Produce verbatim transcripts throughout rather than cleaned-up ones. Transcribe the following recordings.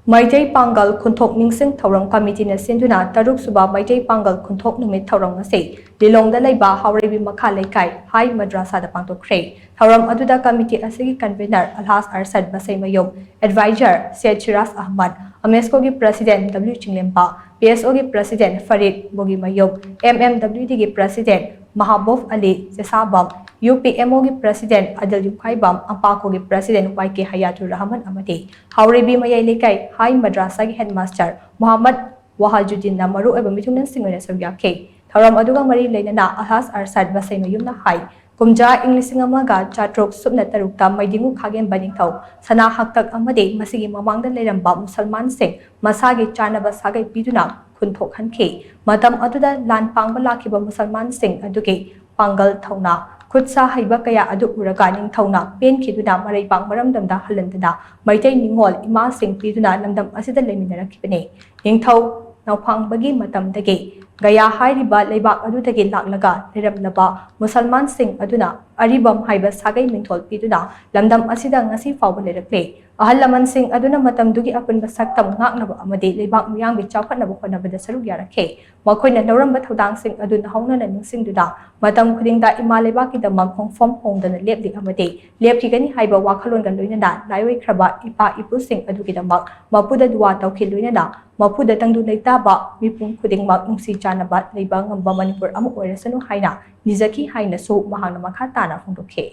ꯃꯩꯇꯩ ꯄꯥꯡꯒꯜ ꯈꯨꯟꯊꯣꯛ ꯅꯤꯡꯁꯤꯡ ꯊꯧꯔꯝ ꯀꯃꯤꯇꯤꯅ ꯁꯤꯟꯗꯨꯅ ꯇꯔꯨꯛ ꯁꯨꯕ ꯃꯩꯇꯩ ꯄꯥꯡꯒꯜ ꯈꯨꯟꯊꯣꯛ ꯅꯨꯃꯤꯠ ꯊꯧꯔꯝ ꯑꯁꯤ ꯂꯤꯂꯣꯡꯗ ꯂꯩꯕ ꯍꯥꯎꯔꯩꯕꯤ ꯃꯈꯥ ꯂꯩꯀꯥꯏ ꯍꯥꯏ ꯃꯗ꯭ꯔꯥꯁꯥꯗ ꯄꯥꯡꯊꯣꯛꯈ꯭ꯔꯦ꯫ ꯊꯧꯔꯝ ꯑꯗꯨꯗ ꯀꯃꯤꯇꯤ ꯑꯁꯤꯒꯤ convener ꯑꯜꯍꯥꯖ ꯑꯔꯁꯗ ꯕꯁꯩꯃꯌꯨꯝ, advisor ꯁꯦꯠ ꯁꯤꯔꯥꯖ ꯑꯍꯃꯗ, ꯑꯃꯦꯁꯀꯣꯒꯤ president W Chinglemba, P S ꯑꯣꯒꯤ president Farid Bogimayum, M M W ꯗꯤꯒꯤ president Mahabub Ali Chesabam, U P M ꯑꯣꯒꯤ president ꯑꯗꯤꯜ ꯌꯨꯝꯈꯥꯏꯕꯝ, ꯑꯝꯄꯥꯀꯣꯒꯤ president Y K Hayatur Rahman ꯑꯃꯗꯤ ꯍꯥꯎꯔꯩꯕꯤ ꯃꯌꯥꯏ ꯂꯩꯀꯥꯏ ꯍꯥꯏ ꯃꯗ꯭ꯔꯥꯁꯥꯒꯤ headmaster ꯃꯨꯍꯝꯃꯗ ꯋꯥꯍꯥꯖꯨꯗꯤꯟꯅ ꯃꯔꯨꯑꯣꯏꯕ ꯃꯤꯊꯨꯡꯂꯦꯟꯁꯤꯡ ꯑꯣꯏꯅ ꯁꯔꯨꯛ ꯌꯥꯈꯤ꯫ ꯊꯧꯔꯝ ꯑꯗꯨꯒ ꯃꯔꯤ ꯂꯩꯅꯅ ꯑꯜꯍꯥꯖ ꯑꯔꯁꯗ ꯕꯁꯩꯃꯌꯨꯝꯅ ꯍꯥꯏ, ꯀꯨꯝꯖꯥ ꯏꯪ ꯂꯤꯁꯤꯡ ꯑꯃꯒ ꯆꯥꯇ꯭ꯔꯨꯛ ꯁꯨꯞꯅ ꯇꯔꯨꯛꯇ ꯃꯩꯗꯤꯡꯉꯨ ꯈꯥꯒꯦꯝꯕ ꯅꯤꯡꯊꯧ ꯁꯅꯥ ꯍꯥꯛꯇꯛ ꯑꯃꯗꯤ ꯃꯁꯤꯒꯤ ꯃꯃꯥꯡꯗ ꯂꯩꯔꯝꯕ ꯃꯨꯁꯜꯃꯥꯟꯁꯤꯡ ꯃꯁꯥꯒꯤ ꯆꯥꯅꯕ ꯁꯥꯒꯩ ꯄꯤꯗꯨꯅ ꯈꯨꯟ ꯊꯣꯛꯍꯟꯈꯤ꯫ ꯃꯇꯝ ꯑꯗꯨꯗ ꯂꯥꯟ ꯄꯥꯡꯕ ꯂꯥꯛꯈꯤꯕ ꯃꯨꯁꯜꯃꯥꯟꯁꯤꯡ ꯑꯗꯨꯒꯤ ꯄꯥꯡꯒꯜ ꯊꯧꯅꯥ, ꯈꯨꯠ ꯁꯥ ꯍꯩꯕ ꯀꯌꯥ ꯑꯗꯨ ꯎꯔꯒ ꯅꯤꯡꯊꯧꯅ ꯄꯦꯟꯈꯤꯗꯨꯅ ꯃꯔꯩꯕꯥꯛ ꯃꯔꯝꯗꯝꯗ ꯍꯜꯍꯟꯗꯨꯅ ꯃꯩꯇꯩ ꯅꯤꯉꯣꯜ ꯏꯃꯥꯁꯤꯡ ꯄꯤꯗꯨꯅ ꯂꯝꯗꯝ ꯑꯁꯤꯗ ꯂꯩꯃꯤꯟꯅꯔꯛꯈꯤꯕꯅꯤ꯫ ꯅꯤꯡꯊꯧ ꯅꯥꯎꯐꯥꯡꯕꯒꯤ ꯃꯇꯝꯗꯒꯤ ꯒꯌꯥ ꯍꯥꯏꯔꯤꯕ ꯂꯩꯕꯥꯛ ꯑꯗꯨꯗꯒꯤ ꯂꯥꯛꯂꯒ ꯂꯩꯔꯝꯂꯕ ꯃꯨꯁꯜꯃꯥꯟꯁꯤꯡ ꯑꯗꯨꯅ ꯑꯔꯤꯕꯝ ꯍꯥꯏꯕ ꯁꯥꯒꯩ ꯃꯤꯡꯊꯣꯜ ꯄꯤꯗꯨꯅ ꯂꯝꯗꯝ ꯑꯁꯤꯗ ꯉꯁꯤ ꯐꯥꯎꯕ ꯂꯩꯔꯛꯂꯤ꯫ ꯑꯍꯜ ꯂꯃꯟꯁꯤꯡ ꯑꯗꯨꯅ ꯃꯇꯝꯗꯨꯒꯤ ꯑꯄꯨꯟꯕ ꯁꯛꯇꯝ ꯉꯥꯛꯅꯕ ꯑꯃꯗꯤ ꯂꯩꯕꯥꯛ ꯃꯤꯌꯥꯝꯒꯤ ꯆꯥꯎꯈꯠꯅꯕ ꯍꯣꯠꯅꯕꯗ ꯁꯔꯨꯛ ꯌꯥꯔꯛꯈꯤ꯫ ꯃꯈꯣꯏꯅ ꯂꯧꯔꯝꯕ ꯊꯧꯗꯥꯡꯁꯤꯡ ꯑꯗꯨ ꯅꯧꯍꯧꯅꯅ ꯅꯤꯡꯁꯤꯡꯗꯨꯅ ꯃꯇꯝ ꯈꯨꯗꯤꯡꯗ ꯏꯃꯥ ꯂꯩꯕꯥꯛꯀꯤꯗꯃꯛ ꯈꯣꯡꯐꯝ ꯍꯣꯡꯗꯅ ꯂꯦꯞꯂꯤ ꯑꯃꯗꯤ ꯂꯦꯞꯈꯤꯒꯅꯤ ꯍꯥꯏꯕ ꯋꯥꯈꯜꯂꯣꯟꯒ ꯂꯣꯏꯅꯅ ꯂꯥꯏꯑꯣꯏꯈ꯭ꯔꯕ ꯏꯄꯥ ꯏꯄꯨꯁꯤꯡ ꯑꯗꯨꯒꯤꯗꯃꯛ ꯃꯄꯨꯗ ꯗꯨꯋꯥ ꯇꯧꯈꯤ꯫ ꯂꯣꯏꯅꯅ ꯃꯄꯨꯗ ꯇꯪꯗꯨ ꯂꯩꯇꯥꯕ ꯃꯤꯄꯨꯝ ꯈꯨꯗꯤꯡꯃꯛ ꯅꯨꯡꯁꯤ ꯆꯥꯟꯅꯕ ꯂꯩꯕ ꯉꯝꯕ ꯃꯅꯤꯄꯨꯔ ꯑꯃ ꯑꯣꯏꯔꯁꯅꯨ ꯍꯥꯏꯅ ꯅꯤꯖꯈꯤ ꯍꯥꯏꯅꯁꯨ ꯃꯍꯥꯛꯅ ꯃꯈꯥ ꯇꯥꯅ ꯐꯣꯡꯗꯣꯛꯈꯤ꯫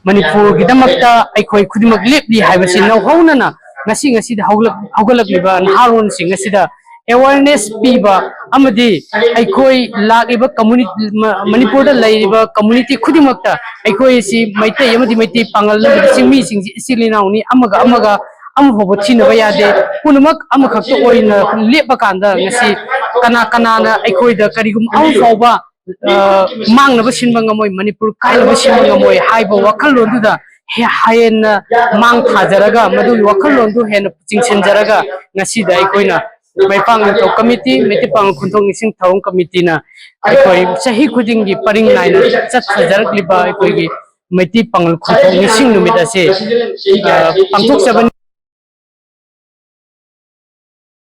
ꯃꯅꯤꯄꯨꯔꯒꯤꯗꯃꯛꯇ ꯑꯩꯈꯣꯏ ꯈꯨꯗꯤꯡꯃꯛ ꯂꯦꯞꯂꯤ ꯍꯥꯏꯕꯁꯤ ꯅꯧꯍꯧꯅꯅ ꯉꯁꯤ ꯉꯁꯤꯗ ꯍꯧꯒꯠꯂꯛ-, ꯍꯧꯒꯠꯂꯛꯂꯤꯕ ꯅꯍꯥꯔꯣꯟꯁꯤꯡ ꯑꯁꯤꯗ awareness ꯄꯤꯕ ꯑꯃꯗꯤ ꯑꯩꯈꯣꯏ ꯂꯥꯛꯂꯤꯕ community, ꯃ-, ꯃꯅꯤꯄꯨꯔꯗ ꯂꯩꯔꯤꯕ community ꯈꯨꯗꯤꯡꯃꯛꯇ ꯑꯩꯈꯣꯏ ꯑꯁꯤ ꯃꯩꯇꯩ ꯑꯃꯗꯤ ꯃꯩꯇꯩ ꯄꯥꯉꯜ ꯑꯃꯗꯤ ꯆꯤꯡꯃꯤꯁꯤꯡꯁꯤ ꯏꯆꯤꯜ ꯏꯅꯥꯎꯅꯤ, ꯑꯃꯒ ꯑꯃꯒ ꯑꯃꯐꯥꯎꯕ ꯊꯤꯅꯕ ꯌꯥꯗꯦ, ꯄꯨꯝꯅꯃꯛ ꯑꯃꯈꯛꯇ ꯑꯣꯏꯅ ꯂꯦꯞꯄ ꯀꯥꯟꯗ ꯉꯁꯤ ꯀꯅꯥ ꯀꯅꯥꯅ ꯑꯩꯈꯣꯏꯗ ꯀꯔꯤꯒꯨꯝꯕ ꯑꯃ ꯐꯥꯎꯕ, ꯑ, ꯃꯥꯡꯅꯕ ꯁꯤꯟꯕ ꯉꯝꯃꯣꯏ, ꯃꯅꯤꯄꯨꯔ ꯀꯥꯏꯅꯕ ꯁꯤꯟꯕ ꯉꯝꯃꯣꯏ ꯍꯥꯏꯕ ꯋꯥꯈꯜꯂꯣꯟꯗꯨꯗ ꯍꯦ-, ꯍꯦꯟꯅ ꯃꯥꯡ ꯊꯥꯖꯔꯒ, ꯃꯗꯨꯒꯤ ꯋꯥꯈꯜꯂꯣꯟꯗꯨ ꯍꯦꯟꯅ ꯆꯤꯡꯁꯤꯟꯖꯔꯒ ꯉꯁꯤꯗ ꯑꯩꯈꯣꯏꯅ ꯃꯩꯄꯥꯛ ꯅꯤꯡꯊꯧ ꯀꯃꯤꯇꯤ, ꯃꯩꯇꯩ ꯄꯥꯉꯜ ꯈꯨꯟꯊꯣꯛ ꯅꯤꯡꯁꯤꯡ ꯊꯧꯔꯝ ꯀꯃꯤꯇꯤꯅ ꯑꯩꯈꯣꯏ ꯆꯍꯤ ꯈꯨꯗꯤꯡꯒꯤ ꯄꯔꯤꯡ ꯅꯥꯏꯅ ꯆꯠꯊꯖꯔꯛꯂꯤꯕ ꯑꯩꯈꯣꯏꯒꯤ ꯃꯩꯇꯩ ꯄꯥꯉꯜ ꯈꯨꯟꯊꯣꯛ ꯅꯤꯡꯁꯤꯡ ꯅꯨꯃꯤꯠ ꯑꯁꯤ, ꯑ, ꯄꯥꯡꯊꯣꯛꯆꯕꯅꯤ꯫